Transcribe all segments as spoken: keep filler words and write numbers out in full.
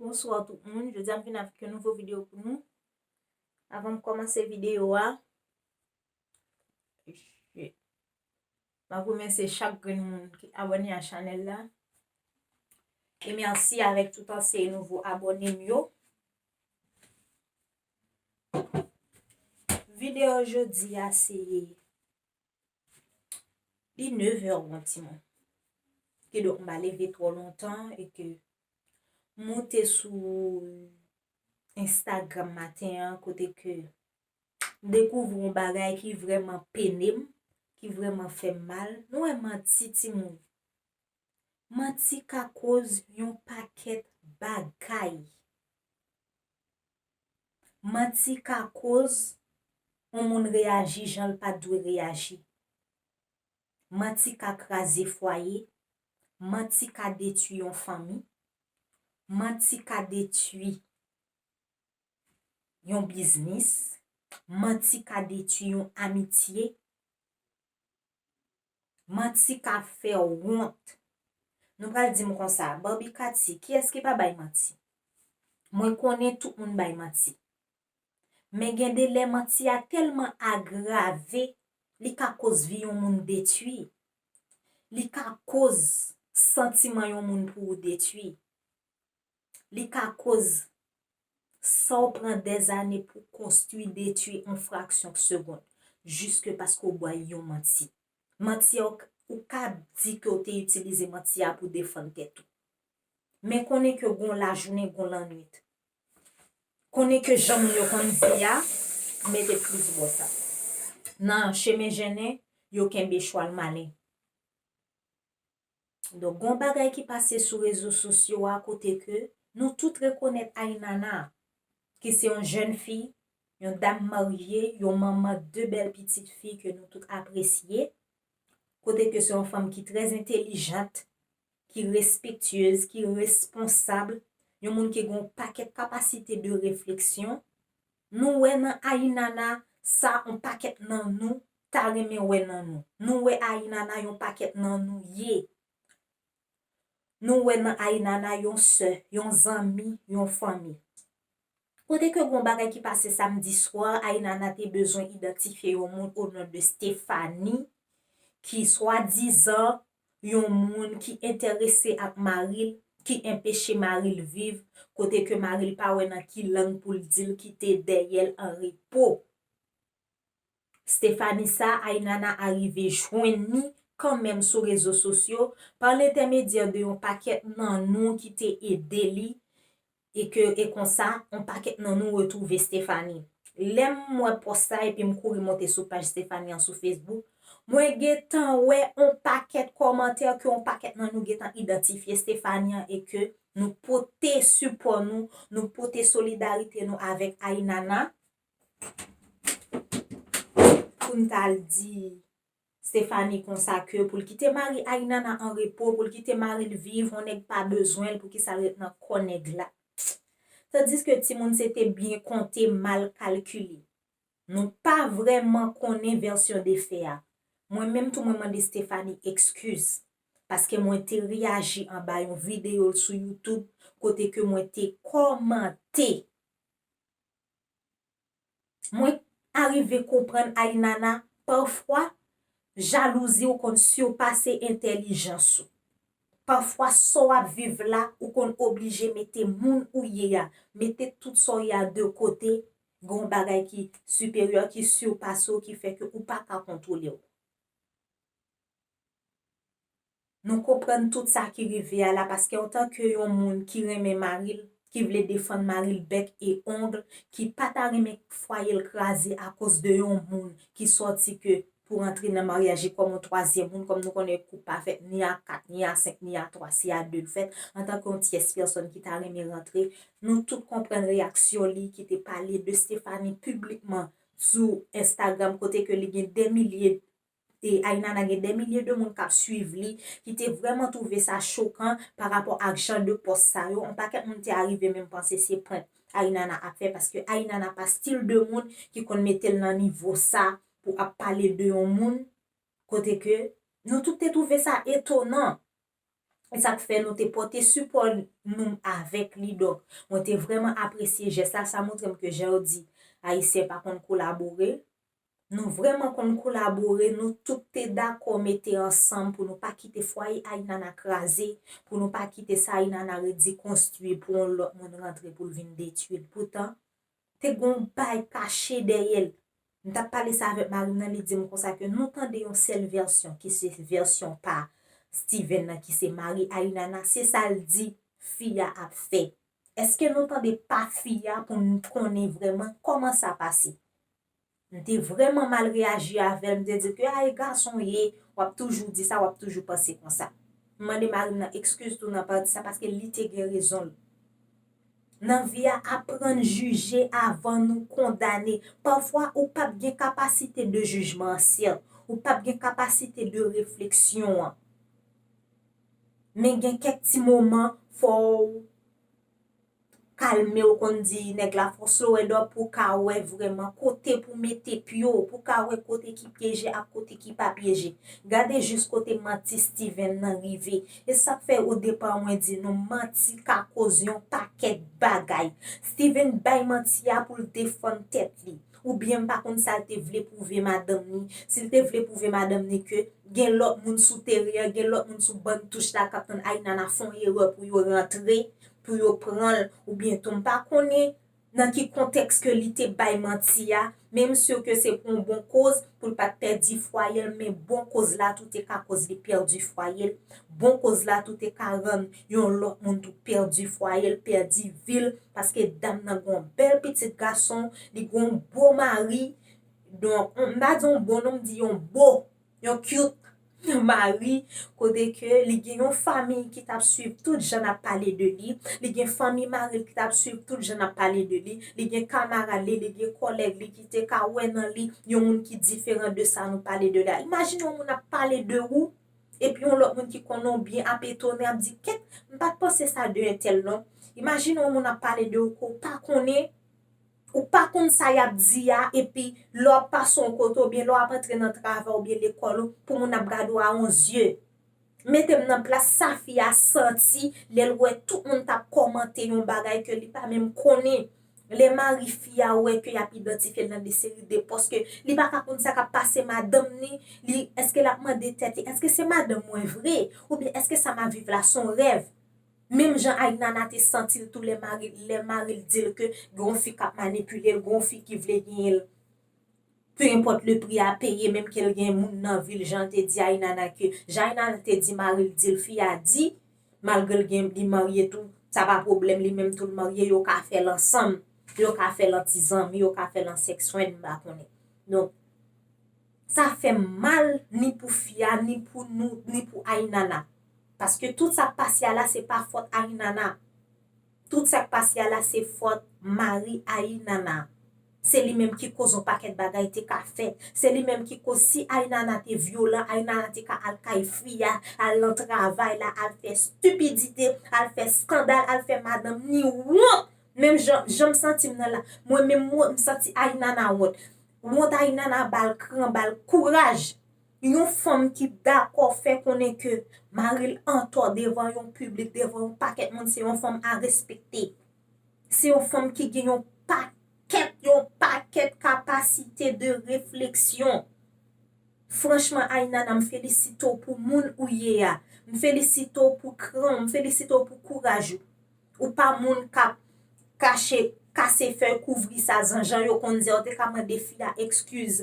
Bonswa tout moun, jodi a m vin avèk yon nouvo videyo pou nou. Avan m kòmanse videyo a, m ap remèsye chak grenn moun ki abòne a chanèl la. E mèsi avèk tout ansyen e nouvo abòne m yo. Videyo jodi a se Li nevè yon timoun. Kidonk, m pa leve twò lontan e ke m moute sou Instagram maten an, kote ke m dekouvri yon bagay ki vrèman pene m, ki vrèman fè m mal. Nou wè manti, timoun. Manti ka koz yon pakèt bagay. Manti ka koz yon moun reyaji jan l pa t dwe reyaji. Manti ka kraze fwaye. Manti ka detwi yon fanmi. Manti ka detwi yon biznis. Manti ka detwi yon amitye. Manti ka fè w wont. Nou pral di m konsa, Barbie Cathy, kiyès ki pa bay manti? Mwen konnen tout moun bay manti. Men gen de lè manti a tèlman agrave, li ka koz vi yon moun detwi. Li ka koz santiman yon moun pou ou detwi. Li ka koz sa w pran dèzane pou konstwi detwi an fraksyon segonn, jiske paske w bay yon manti. Manti a, ou k-, ou ka di ke w te itilize manti a pou defann tèt ou. Men konnen ke gon lajounen, gon lannwit. Konnen ke jan moun yo konn di a, mete plis bò sa. Nan chemen jennen, yo kenbe chwal malen. Donk, gon bagay ki pase sou rezo sosyo a kote ke nou tout rekonèt Ainana, ki se yon jèn fi, yon dam marye, yon manman de bèl pitit fi ke nou tout apresye, kote ke se yon fanm ki trè entèlijant, ki respektyez, ki responsab, yon moun ki gen yon pakèt kapasite de refleksyon. Nou wè nan Ainana sa yon pakèt nan nou ta renmen wè nan nou. Nou wè Ainana yon pakèt nan nou ye. Nou wè nan Ainana yon sè, yon zanmi, yon fanmi. Kote ke gon bagay ki pase samdi swa, Ainana te bezwen idantifye yon moun o non de Stephanie, ki swadizan yon moun ki enterese ak mari l, ki enpeche mari l viv, kote ke mari l pa wè nan ki lang pou l di l kite dèyè l an repo. Stephanie sa, Ainana arive jwenn li kanmenm sou rezo sosyo, pa lentèmedyè de yon pakèt nan nou ki te ede li, e ke, e konsa, yon pakèt nan nou retwouve Stephanie. Lè m wè pòs sa epi m kouri monte sou paj Stephanie an sou Facebook, mwen gentan wè yon pakèt kòmantè ke yon pakèt nan nou gentan idantifye Stephanie an e ke nou pote sipò nou, nou pote solidarite nou avèk Ainana. Pou n t al di Stephanie konsa ke pou l kite mari Ainana an repo, pou l kite mari l viv, yon nèg pa bezwen l, poukisa l ret nan kò nèg la? Tandiske timoun se te byen konte, mal kalkile. Nou pa vrèman konnen vèsyon de fè a. Mwen menm tou mwen mande Stephanie ekskiz, paske mwen te reyaji anba yon videyo l sou YouTube kote ke mwen te kòmante. Mwen arive konprann Ainana, pafwa, jalouzi w konn sipase entèlijans ou. Pafwa, sa w ap viv la, ou konn oblije mete moun ou ye a, mete tout sa w ye a de kote, gen yon bagay ki siperyè, ki sipase w, ki fè ke ou pa ka kontwole w. Nou konprann tout sa ki rive a la, paske antanke yon moun ki renmen mari l, ki vle defann mari l bèk e ong, ki pa ta renmen fwaye l kraze akoz de yon moun ki sòti ke pou rantre nan maryaj li kòm yon twazyèm moun, kòm nou konnen koup pa fèt ni a kat, ni a senk, ni a twa, se a de l fèt, antanke yon tyès pèsòn ki ta renmen rantre, nou tout konprann reyaksyon li ki te pale de Stephanie piblikman sou Instagram, kote ke li gen dè milye e Ainana gen dè milye de moun k ap swiv li, ki te vrèman twouve sa chokan pa rapò ak jan de pòs sa yo. Yon pakèt moun te arive menm panse se prank Ainana ap fè, paske Ainana pa stil de moun ki konn mete l nan nivo sa pou ap pale de yon moun, kote ke nou tout te twouve sa etonan. E sa k fè nou te pote sipò nou avèk li. Donk, mwen te vrèman apresye jès la. Sa montre m ke jan yo di Ayisyen pa konn kolabore. Nou vrèman konn kolabore, nou tout te dakò mete ansanm pou nou pa kite fwaye Ainana kraze, pou nou pa kite sa Ainana redi konstwi pou yon lòt moun rantre pou l vin detwi l. Poutan, te gen yon bay kache dèyè l. M t ap pale sa avèk mari m nan, li di m konsa ke nou tande yon sèl vèsyon, ki se vèsyon pa Steven nan, ki se mari Ainana, se sa l di fi a ap fè. Èske nou tande pa fi a pou n konnen vrèman kòman sa pase? M te vrèman mal reyaji avè l, m te di l ke, "A, e gason w ye, w ap toujou di sa, w ap toujou panse konsa." M mande mari m nan ekskiz tou nan pati sa, paske li te gen rezon l. Nan vi a, aprann jije avan nou kondane. Pafwa, ou p ap gen kapasite de jijman an, sèt. Ou p ap gen kapasite de refleksyon an. Men gen kèk ti moman, fò w kalme, w konn di nèg la, fò w slow it up pou w ka wè vrèman kote pou mete pye w, pou w ka wè kote ki pyeje ak kote ki pa pyeje. Gade jis kote manti Steven nan rive. E sa k fè o depa mwen di nou manti ka koz yon pakèt bagay. Steven bay manti a pou l defann tèt li. Oubyen m pa konn sa l te vle pwouve madanm ni. Si l te vle pwouve madanm ni ke gen lòt moun sou teren an, gen lòt moun sou bann touch la k ap tann Ainana fè yon erè pou yo rantre, pou yo pran l, oubyen tou m pa konnen nan ki kontèks ke li te bay manti a, men m si ke se pou yon bon koz, pou l pa t pèdi fwaye l, men bon koz la tou te ka koz li pèdi fwaye l, bon koz la tou te ka rann yon lòt moun tou pèdi fwaye l, pèdi vi l, paske dam nan gen yon bèl pitit gason, li gen yon bo mari, donk, m pa di yon bo non, m di yon bo, yon cute mari, kote ke li gen yon fanmi ki t ap swiv tout jan n ap pale de li, li gen fanmi mari l ki t ap swiv tout jan n ap pale de li, li gen kamarad li, li gen kòlèg li ki te ka wè nan li yon moun ki diferan de sa nou pale de la. Imajine yon moun ap pale de ou, epi yon lòt moun ki konnen w byen ap etone, ap di, "Kèt, m pa t panse sa de entèl non." Imajine yon moun ap pale de ou ke w pa konnen, ou pa konn sa y ap di a, epi lè w ap pase yon kote oubyen lè w ap antre nan travay oubyen lekòl ou, pou moun ap gade w a yon zye. Mete m nan plas sa fi a santi lè l wè tout moun t ap kòmante yon bagay ke li pa menm konnen. Lè mari fi a wè ke y ap idantifye l nan de seri de pòs ke li pa ka konn sa k ap pase madanm ni, li, èske l ap mande tèt li, èske se madanm mwen vre? Oubyen èske sa m ap viv la se yon rèv? Menm jan Ainana te santi l tou lè mari, lè mari l di l ke gen yon fi k ap manipile l, gen yon fi ki vle genyen l. Peu importe le prix à payer, menm ke l gen moun nan vi l, jan l te di Ainana ke, jan Ainana te di mari l, di l fi a di, malgre l gen, li marye tou, sa pa pwoblèm, li menm tou l marye, yo ka fè l ansanm, yo ka fè l an ti zanmi, yo ka fè l an sèks fren, m pa konnen. Donk, sa fè m mal ni pou fi a, ni pou nou, ni pou Ainana. Paske tout sa k pase a la, se pa fòt Ainana. Tout sa k pase a la, se fòt mari Ainana. Se li menm ki koz yon pakèt bagay te ka fèt. Se li menm ki koz si Ainana te vyolan, Ainana te ka al kay fi a, al nan travay la, al fè estipidite, al fè eskandal, al fè madanm ni wont. Menm jan, jan m santi m nan la, mwen menm wont, m santi Ainana wont. Wont Ainana ba l kran, ba l kouraj. Yon fanm ki dakò fè konnen ke mari l antò devan yon piblik, devan yon pakèt moun, se yon fanm a respekte. Se yon fanm ki gen yon pakèt, yon pakèt kapasite de refleksyon. Franchman, Ainana, m felisite w pou moun ou ye a. M felisite w pou kran w, m felisite w pou kouraj ou. Ou pa moun k ap kache, kase fèy kouvri sa, jan yo konn di a, ou te ka mande fi a ekskiz.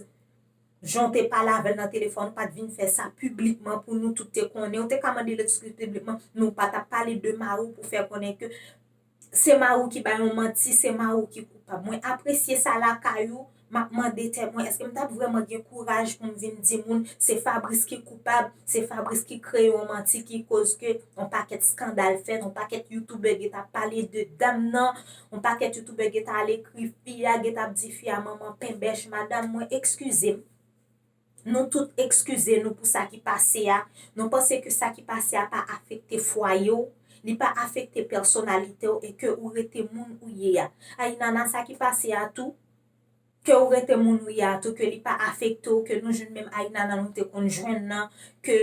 Jan w te pale avè l nan telefòn, ou pa t vin fè sa piblikman pou nou tout te konnen. Ou te ka mande l ekskiz piblikman, men ou pa t ap pale de mari w pou fè konnen ke se mari w ki bay yon manti, se mari w ki koupab. Mwen apresye sa lakay ou, m ap mande tèt mwen, èske m t ap vrèman gen kouraj pou m vin di moun se Fabrice ki koupab, se Fabrice ki kreye yon manti ki koz ke yon pakèt eskandal fèt, yon pakèt youtubè gentan ap pale de dam nan, yon pakèt youtubè gentan al ekri fi a, gentan ap di fi a manman penbèch, madanm mwen, ekskize m. Nou tout ekskize nou pou sa ki pase a. Nou panse ke sa ki pase a pa afekte fwaye w, li pa afekte pèsonalite w e ke ou rete moun ou ye a. Ainana, sa ki pase a tou, ke ou rete moun ou ye a tou, ke li pa afekte w, ke nou jwenn menm Ainana nou te konn jwenn nan, ke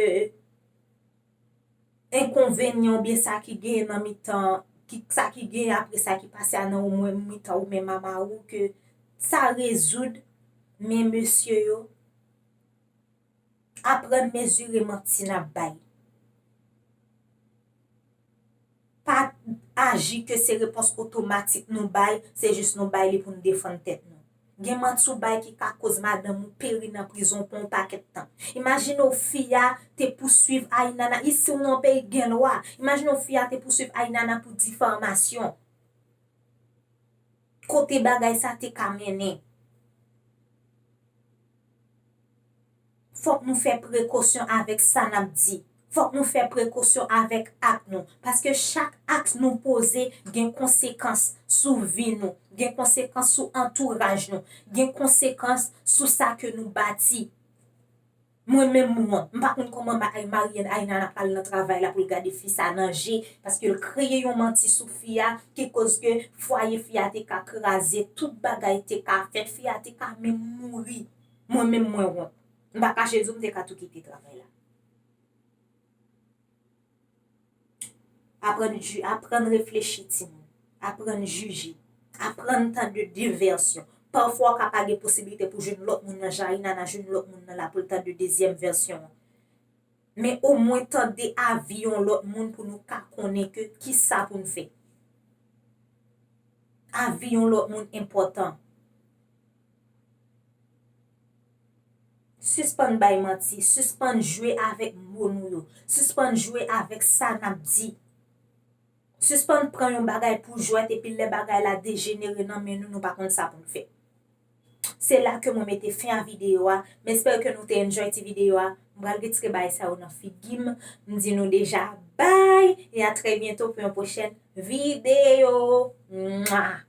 enkonvenyan oubyen sa ki genyen nan mitan, ki, sa ki genyen apre sa ki pase a nan ou mwen mitan ou menm a mari w, ke sa rezoud, men mesye yo, aprann mezire manti n ap bay. Pa aji ke se repons otomatik nou bay, se jis nou bay li pou n defann tèt nou. Gen manti w bay ki ka koz madanm ou peri nan prizon pou yon pakèt tan. Imajine w fi a te pouswiv Ainana, isi w nan yon peyi gen lwa. Imajine w fi a te pouswiv Ainana pou difamasyon. Kote bagay sa te ka mennen? Fòk nou fè prekosyon avèk sa n ap di. Fòk nou fè prekosyon avèk ak nou. Paske chak ak nou poze gen konsekans sou vi nou, gen konsekans sou antouraj nou, gen konsekans sou sa ke nou bati. Mwen menm mwen, m pa konn kòman ma-, ay, Marianne Ainana pral nan travay la pou l gade fi sa nan je, paske l kreye yon manti sou fi a, ki koz ke fwaye fi a te ka kraze, tout bagay te ka fèt, fi a te ka menm mouri. Mwen menm mwen wont. M pa kache di w, m te ka tou kite travay la. Aprann ju-, aprann reflechi, timoun. Aprann jije. Aprann tande de vèsyon. Pafwa, w ka pa gen posiblite pou jwenn lòt moun nan, jan Ainana jwenn lòt moun nan la pou l tande dezyèm vèsyon an. Men omwen tande avi yon lòt moun pou nou ka konnen ke kisa pou n fè. Avi yon lòt moun enpòtan. Sispann bay manti, sispann jwe avèk mo nou yo, sispann jwe avèk sa n ap di. Sispann pran yon bagay pou jwèt epi lè bagay la dejenere nan men nou, nou pa konn sa pou n fè. Se la ke mwen mete fen a videyo a. M espere ke nou te enjoy ti videyo a. M pral retire bagay sa yo nan figi m. M di nou deja bye e a trè byento pou yon pwochèn videyo. Mwa!